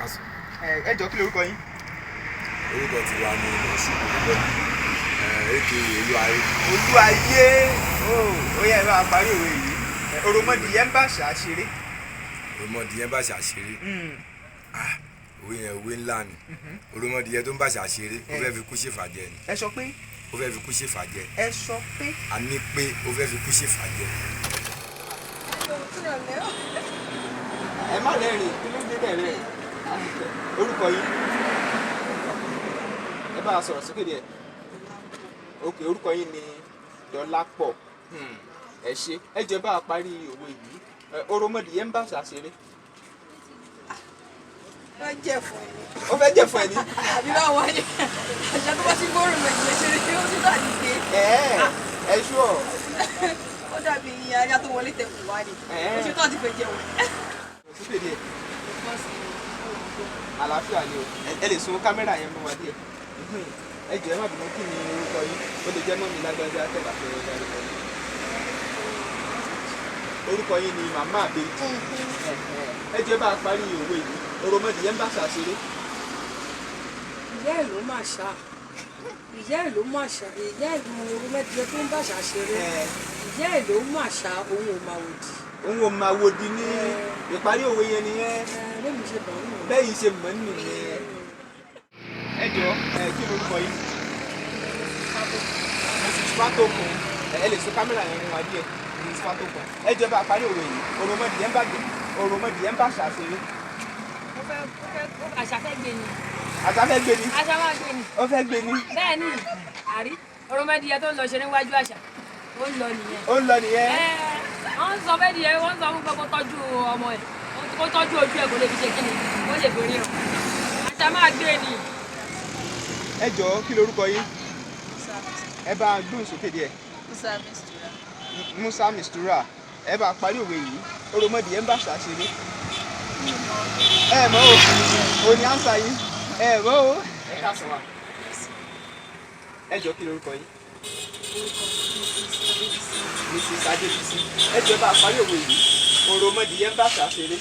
Káàsán. Ẹ jọ, kí lorúkọ yín? Orúkọ tiwa ni Moshood Olúbọ̀dé, aka Olúayé. Olúayé. Ó yá, ẹ bá wa parí òwe yìí. Òròmọdìyẹ ń bá àṣà ṣeré. Òròmọdìyẹ ń bá àṣà ṣeré. Òwe yẹn, òwe ńlá ni. Òròmọdìyẹ tó ń bá àṣà ṣeré, ó fẹ́ fi kú ṣèfàjẹ ni. Ẹ sọ pé? Ó fẹ́ fi kú ṣèfàjẹ. Ẹ sọ pé? A ní pé ó fẹ́ fi kú ṣèfàjẹ. Ẹ má rẹ́rìn, kí ló dé rẹ́rìn? Orúkọ yín? Ẹ bá a sọ̀rọ̀ sókè díẹ̀. Ok, orúkọ yín ni Dọlápọ̀. Ẹ ṣe. Ẹ jẹ́ bá a parí òwe yìí. Òròmọdìyẹ ń bá àṣà ṣeré. Wọ́n jẹ́ fún ẹni. Ó fẹ́ jẹ́ fún ẹ ní. Àbí báwo ni àṣà tó bá ti gbóòrùn mẹ̀jẹ̀ ṣeré, ó sì dàbí pé Ẹ ẹ ṣúọ̀. Ó dàbí ajá tó wọlé tẹkùn wá ni. Ó ṣe tó àti fẹ́ jẹun. Sókè díẹ̀. Àlàáfíà ni o. Ẹ lè sun kámẹ́rà yẹn mọ́ wa díẹ̀. Ẹ jọ̀ọ́, ẹ má bínú, kí ni orúkọ yín? Ó lè jẹ́ mọ́ mi lágbájá tẹ̀bà fẹ́ dárúkọ yín. Orúkọ yín ni Màmá Àbèjì. Ẹ jẹ́ bá a parí òwe yìí. Òròmọdìyẹ ń bá àṣà ṣeré. Ìyá ẹ̀ ló mà ṣá, ìyá ẹ̀ ló mà ṣá, ìyá ẹ̀ ló oromọdìyẹ tó ń bàṣà ṣeré. Ìyá ẹ̀ ló mà ṣá, òun ò máa wòdì. Òun ò máa wòdì ní ìparí òwe yẹn nìyẹn. Ẹ lẹ́mi ṣe bọ̀ nù. Bẹ́ẹ̀ yìí ṣe mọ̀ nìyẹn. Ẹ jọ̀ọ́, ẹ kí lorúkọ yín? Mrs Fatokun. Ẹ lè sún kámẹ́rà yẹn mú wa díẹ̀. Mrs Fatokun, ẹ jọ̀ọ́, bá a parí òwe yìí. Òròmọdìyẹ ń bá àṣà ṣeré. Mo fẹ́ mo fẹ́ àṣà fẹ́ gbé ni. Àṣà fẹ́ gbé ni. Àṣà máa gbé ni. Ó fẹ́ gbé ni. Bẹ́ẹ̀ ni, àrí òròmọdìyẹ tó ń lọ ṣeré níwájú àṣà, ó ń lọ nìyẹn. Ó ń lọ nìyẹn. Ẹ wọ́n ń sọ fẹ́ dìyẹ, wọ́n ń sọ fún pé kó tọ́jú ọmọ ẹ̀, kó tọ́jú ojú ẹ̀, kó lè fi ṣe kíni, kó lè fi ríran. Àṣà máa gbé ni. Ẹ jọ̀ọ́, kí lorúkọ yín? Ẹ bá a gbóhùn sókè díẹ̀. Musa Mistura. Musa Mistura, ẹ bá a parí òwe yìí. Òròmọdìyẹ ń bá àṣà ṣeré. Ẹ mọ̀ o, ò ní àǹsà yín. Ẹ mọ̀ o. Ẹ káàsán wa. Ẹ jọ̀ọ́, kí lorúkọ yín? Mrs Adébísí. Ẹ jọ̀ọ́, bá a parí òwe yìí. Òròmọdìyẹ ń bá àṣà ṣeré.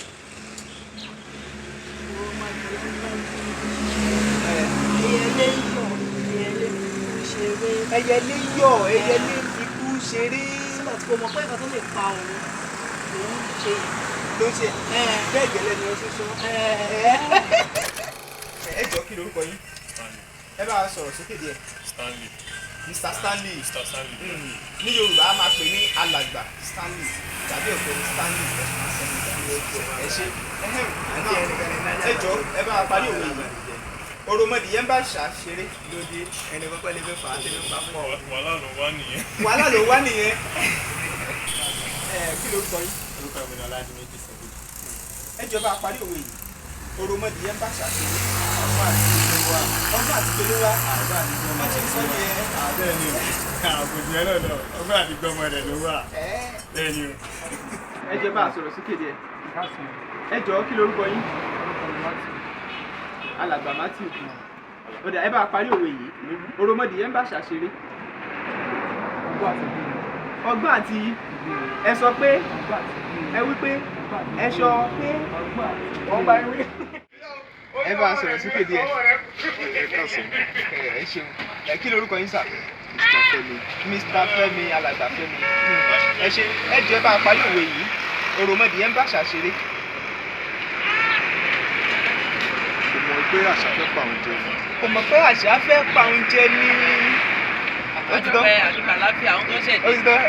Ẹyẹlé ń yọ̀, ẹyẹlé fi kú ṣeré. Ẹyẹlé yọ̀, ẹyẹlé fi kú ṣeré. Nígbà tí kò mọ̀ pé nǹkan tó lè pa òun lòun ṣe. Ló ń ṣe bẹ́ẹ̀ gẹ́lẹ́ ni wọ́n ṣe sọ. Ẹ jọ̀ọ́, kí lorúkọ yín? Ẹ bá a sọ̀rọ̀ sókè díẹ̀. Stanley. Mr Stanley. Mr. Stanley. Ní Yorùbá, a máa pè ní Alàgbà Stanley tàbí Ọ̀gbẹ́ni Stanley. Ẹ ṣe. Ẹ jọ̀ọ́, ẹ bá a parí òwe yìí. Òròmọdìyẹ ń bá àṣà ṣeré. Lóde ẹni kọ́kọ́ lè fẹ́ fà á tẹ́lẹ̀ fà pọ̀. Wàhálà ló wá nìyẹn. Wàhálà ló wá nìyẹn. Ẹ kí lorúkọ yín? Orúkọ mi ni Ọládìméjì Sadiq. Ẹ jọ̀ọ́, bá a parí òwe yìí. Òròmọdìyẹ ń bá àṣà ṣeré. Ọgbọ́n àti ìgbé wa. Ọgbọ́n àti pẹ̀lú wa. Àgbà àti gbọmọ. Wọ́n ṣe ń sọ nìyẹn. Bẹ́ẹ̀ ni o, àbòjì ẹ náà lọ, ọgbọ́n àti gbọmọ rẹ̀ ló wà. Bẹ́ẹ̀ ni o. Ẹ jọ̀ọ́, bá a sọ̀rọ̀ sókè díẹ̀. Ẹ jọ̀ọ́, kí lorúkọ yín? Alàgbà Matthew. Ó dà, ẹ bá a parí òwe yìí. Òròmọdìyẹ ń bá àṣà ṣeré. Ọgbọ́n àti ẹ sọ pé, ẹ wí pé, ẹ sọ pé wọ́n bá wí. Ẹ bá a sọ̀rọ̀ sókè díẹ̀. Ẹ ṣeun. Ẹ kí lorúkọ yín sà? Mr. Fẹ́mi. Mr Fẹ́mi, Alàgbà Fẹ́mi. Ẹ ṣe. Ẹ jọ̀ọ́, ẹ bá a parí òwe yìí. Òròmọdìyẹ ń bá àṣà ṣeré. Kò mọ̀ pé àṣà fẹ́ pa òun jẹ ni. Kò mọ̀ pé àṣà fẹ́ pa oúnjẹ ní. Ó ti tán. Àdúgbò àláfíà, àwọn tó ṣẹ̀ Ó ti tán.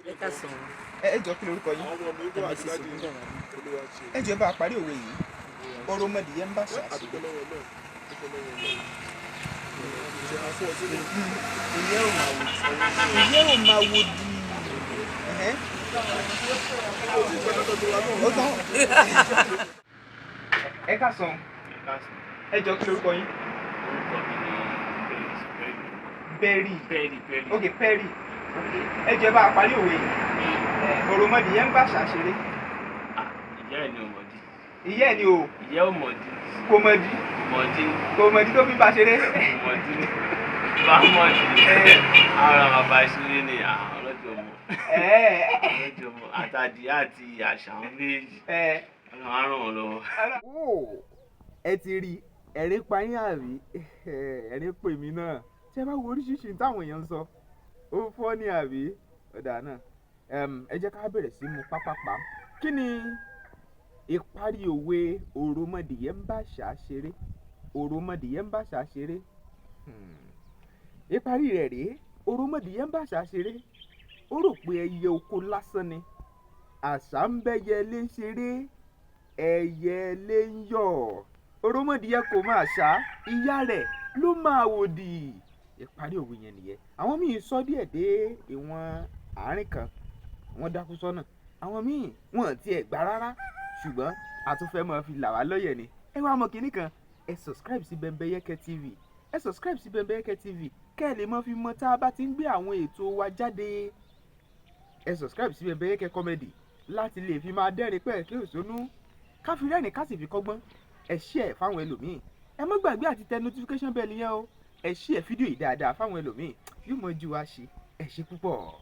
Ẹ káàsán. Ẹ jọ̀ọ́, kí lorúkọ yín? Ẹ jọ̀ọ́, bá a parí òwe yìí. Òròmọdìyẹ ń bá àṣà ṣeré. Ìyẹ́ ò máa wò di. Ìyẹ́ ò máa wò di. Ẹ̀hẹ́n. Ó tán. Ẹ káàsán. Ẹ jọ̀ọ́, kí lorúkọ yín? Orúkọ mi ni Felix Perry. Berry. Perry, Perry. Ok, Perry. Ẹ jọ̀ọ́, bá a parí òwe yìí. Òròmọdìyẹ ń bá àṣà ṣeré. Ah, ìyá ẹ̀ ni ò mọ̀dí. Ìyẹ́ ẹ̀ ni o. Ìyá ò mọ̀dí. Kò mọ̀dí. Mọ̀dí. Kò mọ̀dí tó fi bá ṣeré. Mọ̀dí ni bá mọ̀dí. Ara bàbá ìṣeré ni àwọn ọlọ́jọ́ mọ̀. Ẹ̀ẹ́. Ọlọ́jọ́ mọ̀ àtàdí àti àṣà, àwọn méjì. Ẹ̀. Ọlọ́run á ràn wọ́n lọ́wọ́. Ó, ẹ ti rí ẹ̀rín pa yín àbí? Ẹ̀rín pè mí náà. Tí ẹ bá wo oríṣiríṣi táwọn èèyàn ń sọ, ó fọ́ ní àbí? Ọ̀dà náà, ẹ jẹ́ ká bẹ̀rẹ̀ sí mu pápápá. Kí ni ìparí òwe òròmọdìyẹ ń bá àṣà ṣeré? Òròmọdìyẹ ń bá àṣà ṣeré. Ìparí rẹ̀ rèé: òròmọdìyẹ ń bá àṣà ṣeré, ó rò pé ẹyẹ oko lásán ni. Àṣà ń bẹ́yẹlé ṣeré, ẹyẹlé ń yọ̀. Òròmọdìyẹ kò máa ṣá, ìyá rẹ̀ ló máa wòdì. Ìparí òwe yẹn nìyẹn. Àwọn míì sọ díẹ̀ dé ìwọ̀n àárín kan, wọ́n dákú sọ́nà. Àwọn míì wọn ò tiẹ̀ gbà rárá, ṣùgbọ́n a tún fẹ́ máa fi là wá lọ́yẹ̀ ni. Ẹ wá mọ kinní kan, ẹ subscribe sí Bembeyeke TV. Ẹ subscribe sí Bembeyeke TV kẹ́ ẹ lè mọ fi mọ tá a bá ti ń gbé àwọn ètò wa jáde. Ẹ subscribe sí Bembeyeke Comedy láti lè fi máa dẹ́rìn pẹ́ẹ́kẹ́ òṣónú, ká fi rẹ́rìn, ká sì fi kọ́gbọ́n. Ẹ share fáwọn ẹlòmíì. Ẹ má gbàgbé àti tẹ notification bell yẹn o. Ẹ share fídíò yìí dáadáa fáwọn ẹlòmíì, yóò mọ ju wa ṣe. Ẹ ṣe púpọ̀.